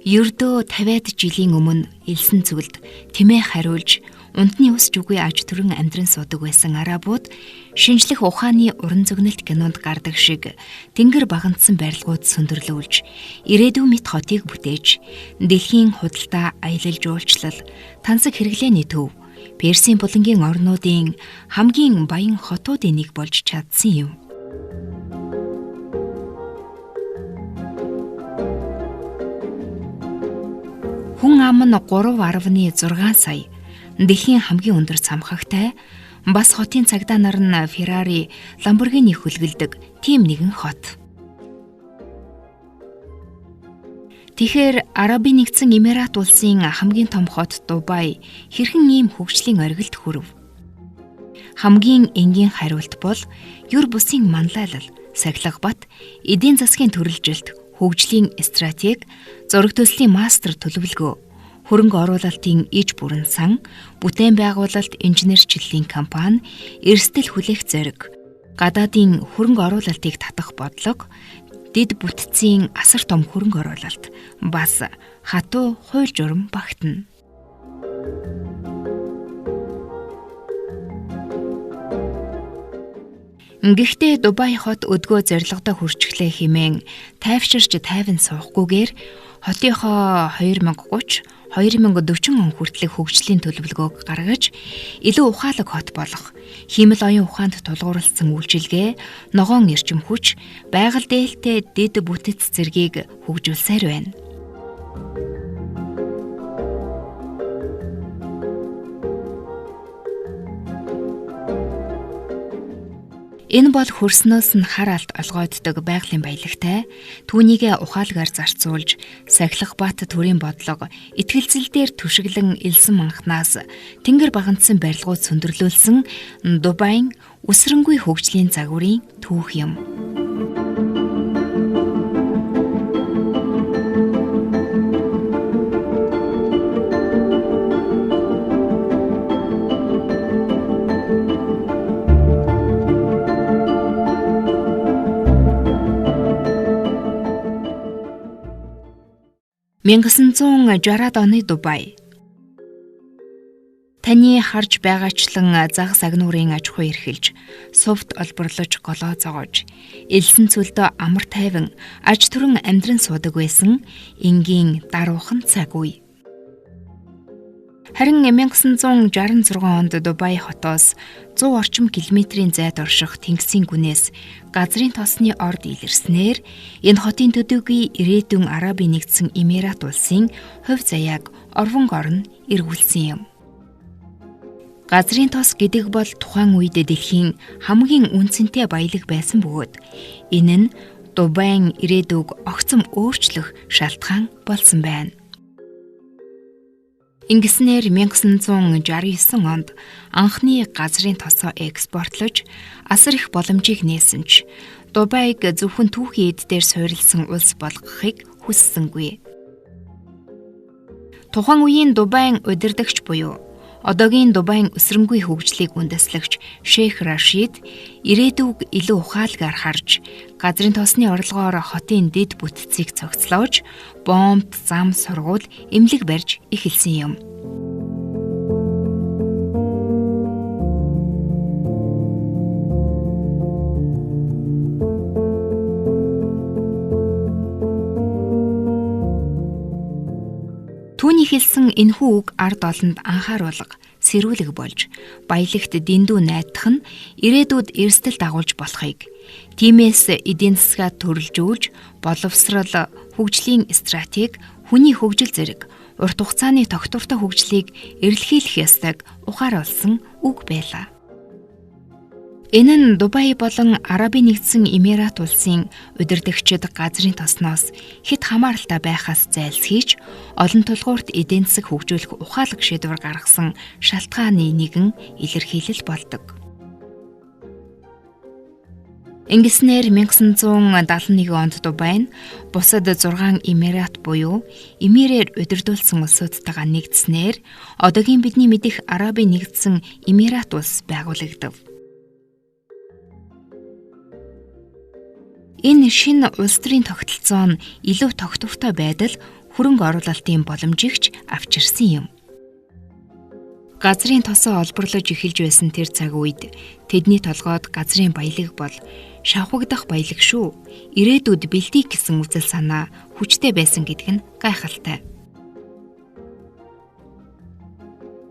Ердөө 50-ад жилийн өмнө элсэн зүлд тэмээ хариулж унтны ус жүгүй аж төрөн амьдран суудаг байсан арабууд шинжлэх ухааны уран зөгнөлт кинонд гардаг шиг тэнгэр багандсан барилгууд сүндэрлүүлж ирээдүйн мэт хотыг бүтээж дэлхийн худалдаа аялал жуулчлал тансаг хэрэглээний төв Персийн булангийн орнуудын хамгийн баян хотуудын нэг болж чадсан юм. Хүн ам нь 3.6 сая. Дэлхийн хамгийн өндөр цамхагтай бас хотын цагдаа нар нь Ferrari, Lamborghini хөлгөлдөг тийм нэгэн хот. Тэгэхээр Арабын нэгдсэн Эмират улсын хамгийн том хот Дубай хэрхэн ийм хөгжлийн оргилд хүрв? Хамгийн энгийн хариулт бол юр бусын манлайлал, сахилга бат, эдийн засгийн төрөлжилт, хөгжлийн стратеги, зураг төслийн мастер төлөвлөгөө, хөрөнгө оруулалтын иж бүрэн сан, бүтээн байгуулалт инженерчлэлийн компани, эрсдэл хүлээх зориг, гадаадын хөрөнгө оруулалтыг татах бодлого, дэд бүтцийн асар том хөрөнгө оруулалт, бас хатуу хууль журам багтана. Гэхдээ Дубай хот өдгөө зорилгодоо хүрчихлээ хэмээн тайвширч тайван суухгүйгээр хотынхоо 2030 2040 он хүртэлх хөгжлийн төлөвлөгөөг гаргаж илүү ухаалаг хот болох, хиймэл оюун ухаанд тулгуурласан үйлчилгээ, ногоон эрчим хүч, байгаль дээлтэй дэд бүтэц зэргийг хөгжүүлсээр байна. Энэ бол хөрснөөс нь хар алт олгойддог байгалийн баялагтай, түүнийгээ ухаалгаар зарцуулж, сахилга бат төрийн бодлого, итгэлцэл дээр түшиглэн элсэн манхнаас тэнгэр багандсан барилгууд сүндэрлүүлсэн Дубайн өсрөнгүй хөгжлийн загварын түүх юм. «1960-ад оны Дубай». Таны харж байгаачлан загас агнуурын аж ахуй эрхэлж, сувд олборлож голоо зогоож, элсэн цөлдөө амар тайван аж төрөн амьдран суудаг байсан энгийн даруухан цаг үе. Харин 1966 онд Дубай хотоос 100 орчим километрийн зайд орших тэнгисийн гүнээс газрын тосны орд илэрснээр энэ хотын төдийгүй ирээдүйн Арабын нэгдсэн Эмират улсын хувь заяаг орвон орн эргүүлсэн юм. Газрын тос гэдэг бол тухайн үед дэлхийн хамгийн үнцэнтэй баялаг байсан бөгөөд энэ нь Дубайн ирээдүйг огцом өөрчлөх шалтгаан болсон байна. Ингэснээр 1969 онд анхны газрын тосоо экспортлож асар их боломжийг нээсэн ч Дубайг зөвхөн түүхийн эд дээр суурилсан улс болгохыг хүссэнгүй. Тухайн үеийн Дубайн удирдагч буюу одоогийн Дубайн өсрөнгүй хөгжлийг үндэслэгч Шейх Рашид ирээдүйг илүү ухаалгаар харж газрын тосны орлогоор хотын дэд бүтцийг цогцлоож бомб, зам, сургууль, эмнэлэг барьж эхэлсэн юм. Түүний хэлсэн энэхүү үг ард олонд анхааруулга, сэрүүлэг болж баялагт дэндүү найдах нь ирээдүйд эрсдэл дагуулж болохыг, тиймээс эдийн засгаа төрөлжүүлж, боловсрол, хөгжлийн стратеги, хүний хөгжил зэрэг урт хугацааны тогтвортой хөгжлийг эрэлхийлэх ёстойг ухааруулсан үг байлаа. Энэ нь Дубай болон Арабын нэгдсэн Эмират улсын удирдагчид газрын тосноос хэд хамааралтай байхаас зайлсхийж олон тулгуурт эдийн засаг хөгжүүлэх ухаалаг шийдвэр гаргасан шалтгааны нэгэн илэрхийлэл болдог. Ингэснээр 1971 онд Дубай нь бусад 6 Эмират буюу эмирээр удирдуулсан улсуудтайгаа нэгдснээр одоогийн бидний мэдих Арабын нэгдсэн Эмират улс байгуулагдав. Энэ шинэ улс төрийн тогтолцоо нь илүү тогтвортой байдал хөрөнгө оруулалтын боломжийг ч авчирсан юм. Газрын тосоо олборлож эхэлж байсан тэр цаг үед тэдний толгойд газрын баялаг бол шавхагдах баялаг шүү. Ирээдүйд бэлдээ гэсэн үзэл санаа хүчтэй байсан гэдэг нь гайхалтай.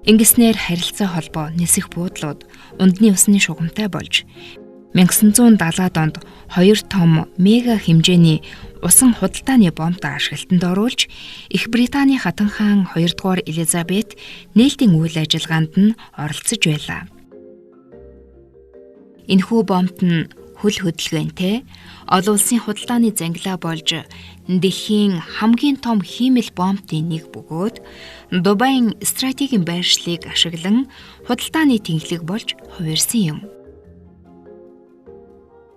Ингэснээр харилцаа холбоо, нисэх буудлууд ундны усны шугамтай болж 1970-ад онд хоёр том мега хэмжээний усан худалдааны бомб ашиглалтанд оруулж Их Британий хатан хаан 2 дугаар Элизабет нээлтийн үйл ажиллагаанд нь оролцож байлаа. Энэхүү бомбт нь хөл хөдөлгөөнтэй олон улсын худалдааны зангилаа болж дэлхийн хамгийн том хиймэл бомбын нэг бөгөөд Дубайн стратегийн байршлыг ашиглан худалдааны тэнхлэг болж хувирсан юм.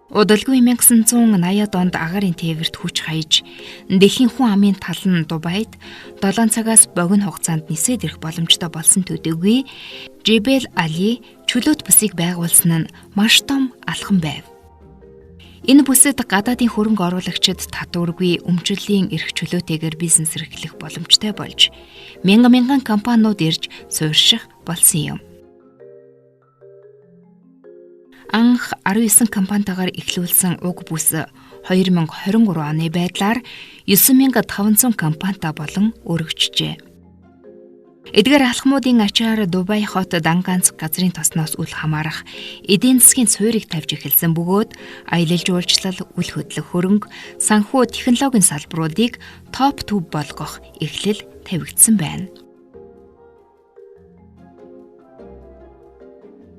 Удалгүй 1980-ад онд агаарын тээвэрт хүч хаяж дэлхийн хүн амын тал нь Дубайд 7 цагаас богино хугацаанд нисээд ирэх боломжтой болсон төдийгүй Жибел Али чөлөөт бүсийг байгуулсан нь маш том алхам байв. Энэ бүсэд гадаадын хөрөнгө оруулагчид татваргүй өмчлөлийн эрх чөлөөтэйгээр бизнес эрхлэх боломжтой болж мянган мянган компаниуд ирж суурьших болсон юм. Анх 19 компанитайгаар эхлүүлсэн уг бүс 2023 оны байдлаар 9500 компанитай болон өргөжжээ. Эдгээр алхмуудын ачаар Дубай хот дан ганц газрын тосноос үл хамаарах эдийн засгийн суурийг тавьж эхэлсэн бөгөөд аялал жуулчлал, үл хөдлөх хөрөнгө, санхүү технологийн салбаруудыг топ төв болгох эхлэл тавигдсан байна.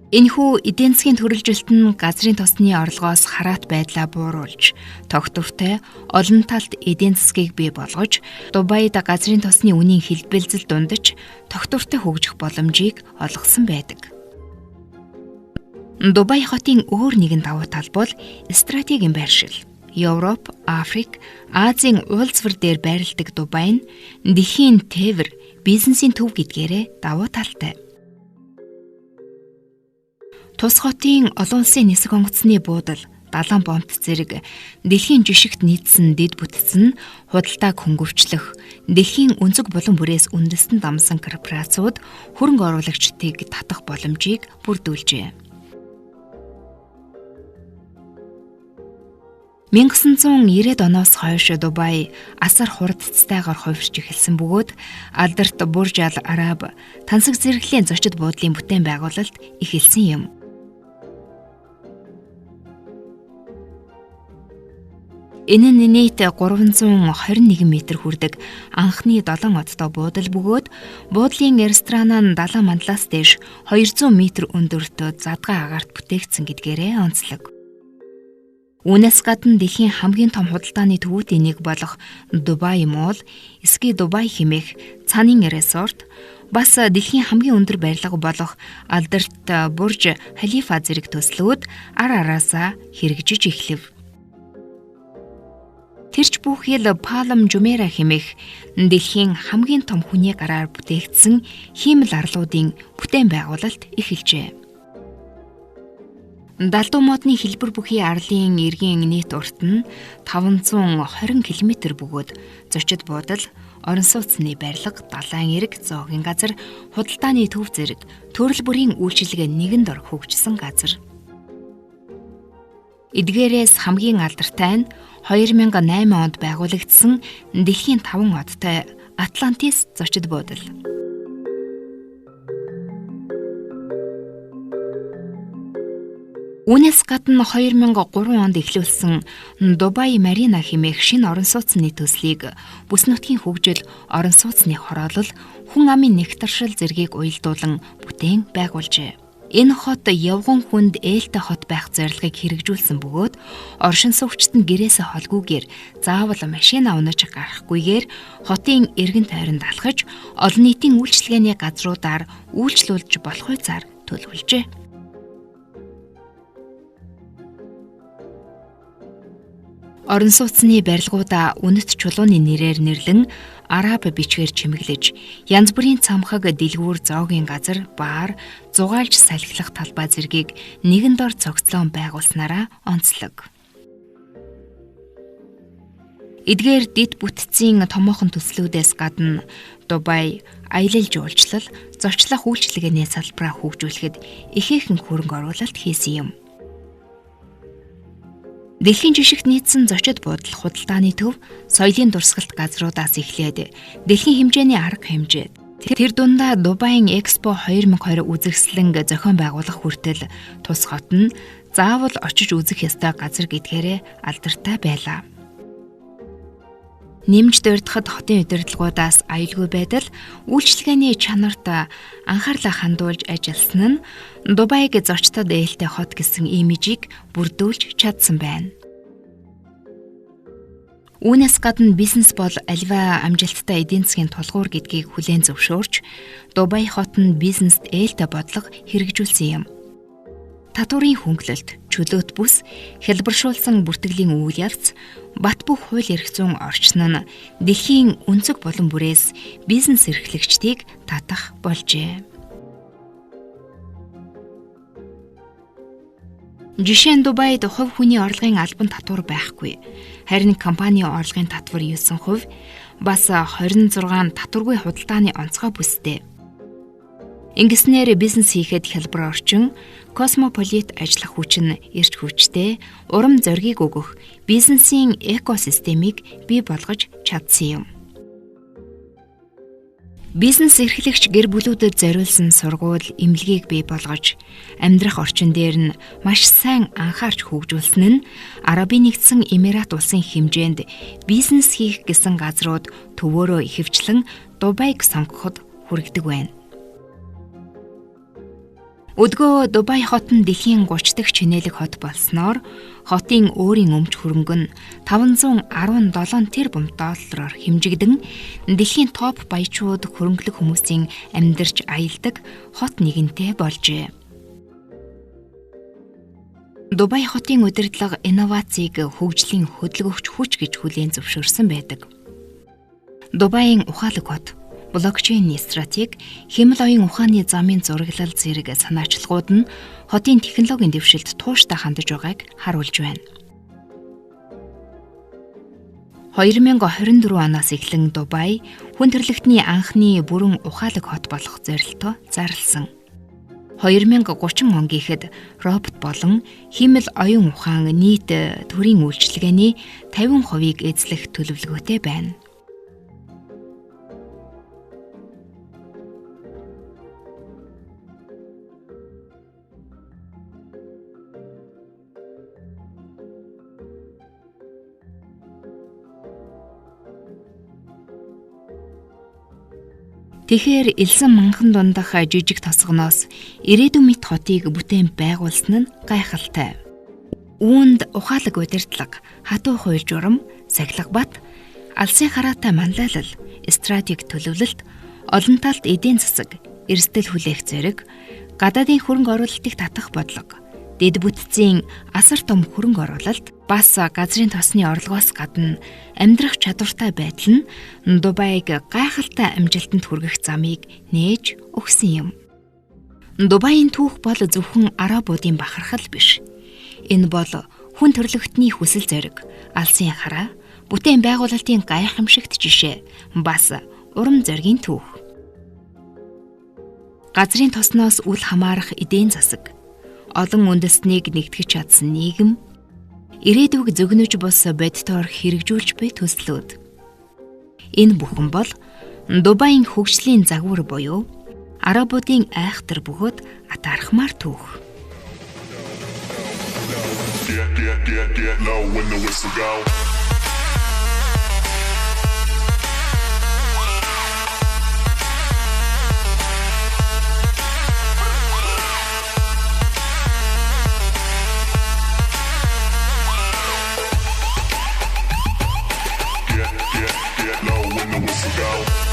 Энэхүү эдийн засгийн төрөлжилт нь газрын тосны орлогоос хараат байдлаа бууруулж, тогтвортой олон талт эдийн засгийг бий болгож, Дубайд газрын тосны үнийн хэлбэлзэл дундаж тогтвортой хөгжих боломжийг олгосон байдаг. Дубай хотын өөр нэгэн давуу тал бол стратегийн байршил. Европ, Африк, Азийн уулзвар дээр байрладаг Дубай нь дэлхийн тээвэр, бизнесийн төв гэдгээрээ давуу талтай. Тус хотын олон улсын нисэх онгоцны буудал, далайн бомбт зэрэг дэлхийн жишгт нийцсэн дэд бүтэц нь худалдааг хөнгөвчлөх, дэлхийн өнцөг булан бүрээс үндэстэн дамсан корпорациуд хөрөнгө оруулагчдыг татах боломжийг бүрдүүлжээ. 1990-ад оноос хойш Дубай асар хурдцтайгаар хувирч эхэлсэн бөгөөд алдарт Бурж Аль Араб тансаг зэрэглэлийн зочид буудлын бүтээн байгуулалт эхэлсэн юм. Энэ нь нийт 321 метр хүрдэг анхны 7 одтой буудал бөгөөд буудлын ресторан нь далайн мандлаас дээш 200 метр өндөрт задгай агаарт бүтээгдсэн гэдгээрээ онцлог. Үүнээс гадна дэлхийн хамгийн том худалдааны төвүүдийн нэг болох Дубай Мол, Ски Дубай хэмээх цанын resort, бас дэлхийн хамгийн өндөр барилга болох алдарт Бурж Халифа зэрэг төслүүд ар араасаа хэрэгжиж эхлэв. Тэрч бүхэл Палм Жумера хэмээх дэлхийн хамгийн том хүний гараар бүтээгдсэн хиймэл арлуудын бүтээн байгуулалт эхэлжээ. Далдуу модны хэлбэр бүхий арлын эргийн нийт урт нь 520 км бөгөөд зочид буудал, орон сууцны барилга, далайн эрэг, зоогийн газар, худалдааны төв зэрэг төрөл бүрийн үйлчилгээ нэгэн дор хөгжсөн газар. Эдгээрээс хамгийн алдартай нь 2008 онд байгуулагдсан дэлхийн 5 одтой Атлантис зочид буудал. Үүнээс гадна 2003 онд эхлүүлсэн Дубай Марина хэмээх шинэ орон сууцны төслийг бүс нутгийн хөгжил, орон сууцны хороолол, хүн амын нэгтаршил зэргийг уялдуулан бүтээн байгуулжээ. Энэ хот явган хүнд ээлтэй хот байх зорилгыг хэрэгжүүлсэн бөгөөд оршин суугчид нь гэрээсээ холгүйгээр заавал машин авнаж гарахгүйгээр хотын эргэн тойронд алхаж олон нийтийн үйлчилгээний газруудаар үйлчлүүлж болох хуйцаар төлөвлөжээ. Орон сууцны барилгуудаа үнэт чулууны нэрээр нэрлэн араб бичгээр чимэглэж, янз бүрийн цамхаг, дэлгүүр, зоогийн газар, баар, зугаалж салхилах талбай зэргийг нэгэн дор цогцлон байгуулснараа онцлог. Эдгээр дэд бүтцийн томоохон төслүүдээс гадна Дубай аялал жуулчлал, зочлох үйлчилгээний салбараа хөгжүүлэхэд ихээхэн хөрөнгө оруулалт хийсэн юм. Дэлхийн жишгт нийцсэн зочид буудал, худалдааны төв, соёлын дурсгалт газруудаас эхлээд дэлхийн хэмжээний арга хэмжээ. Тэр дундаа Дубайн Экспо 2020 үзэсгэлэн зохион байгуулах хүртэл тус хот нь заавал очиж үзэх ёстой газар гэдгээрээ алдартай байлаа. Нэмж дурдахад хотын удирдлагуудаас аюулгүй байдал, үйлчилгээний чанарт анхаарлаа хандуулж ажилласан нь Дубайг зочдод ээлтэй хот гэсэн имижийг бүрдүүлж чадсан байна. Үүнээс гадна бизнес бол аливаа амжилттай эдийн засгийн тулгуур гэдгийг хүлээн зөвшөөрч, Дубай хот нь бизнест ээлтэй бодлого хэрэгжүүлсэн юм. Татварын хөнгөлөлт, чөлөөт бүс, хялбаршуулсан бүртгэлийн үйл явц, бат бөх хууль эрх зүйн орчин нь дэлхийн өнцөг булан бүрээс бизнес эрхлэгчдийг татах болжээ. Жишээ нь Дубайд хувь хүний орлогын албан татвар байхгүй. Харин компани орлогын татвар 9%, бас 26 татваргүй худалдааны онцгой бүстэй. Ингэснээр бизнес хийхэд хялбар орчин, космополит ажиллах хүч нь ирч хүчтэй, урам зоригийг өгөх бизнесийн экосистемийг бий болгож чадсан юм. Бизнес эрхлэгч гэр бүлүүдэд зориулсан сургууль, эмнэлгийг бий болгож, амьдрах орчин дээр нь маш сайн анхаарч хөгжүүлсэн нь Арабын нэгдсэн Эмират улсын хэмжээнд бизнес хийх гэсэн газрууд төвөөрөө ихэвчлэн Дубайг сонгоход хүргэдэг байна. Өдгөө Дубай хот нь дэлхийн 30 дахь чинээлэг хот болсноор хотын өөрийн өмч хөрөнгө нь 517 тэрбум доллараар хэмжигдэн дэлхийн топ баячууд хөрөнгөлөг хүмүүсийн амьдарч аялдаг хот нэгэнтэй болжээ. Дубай хотын удирдлага инновацийг хөгжлийн хөдөлгөгч хүч гэж хүлээн зөвшөөрсөн байдаг. Дубайн ухаалаг хот, блокчейн стратеги, хэмэл оюун ухааны замын зураглал зэрэг санаачлагууд нь хотын технологийн дэвшилд тууштай хандаж байгааг харуулж байна. 2024 оноос эхлэн Дубай хүн төрөлхтний анхны бүрэн ухаалаг хот болох зорилтоо зарласан. 2030 он гэхэд робот болон хиймэл оюун ухаан нийт төрийн үйлчилгээний 50%-ийг эзлэх төлөвлөгөөтэй байна. Тэгэхээр элсэн манхан дундах жижиг тосгоноос ирээдүйн мэт хотыг бүтээн байгуулсан нь гайхалтай. Үүнд ухаалаг удирдлага, хатуу хууль журам, сахилга бат, алсын хараатай манлайлал, стратеги төлөвлөлт, олон талд эдийн засаг, эрсдэл хүлээх зэрэг, гадаадын хөрөнгө оруулалтыг татах бодлого, дэд бүтцийн асар том хөрөнгө оруулалт, бас газрын тосны орлогоос гадна амьдрах чадвартай байдал нь Дубайг гайхалтай амжилтанд хүргэх замыг нээж өгсөн юм. Дубайын түүх бол зөвхөн арабуудын бахархал биш. Энэ бол хүн төрөлхтний хүсэл зориг, алсын хараа, бүтээн байгуулалтын гайхамшигт жишээ, бас урам зоригийн түүх. Газрын тосноос үл хамаарах эдийн засаг, олон үндэстнийг нэгтгэж чадсан нийгэм, ирээдүйг зөгнөж бус бодитоор хэрэгжүүлж буй төслүүд. Энэ бүхэн бол Дубайн хөгжлийн загвар буюу арабуудын айхтар бөгөөд атаархмаар түүх. Get, get, get, get low when the whistle go. Get, get, get low when the whistle go.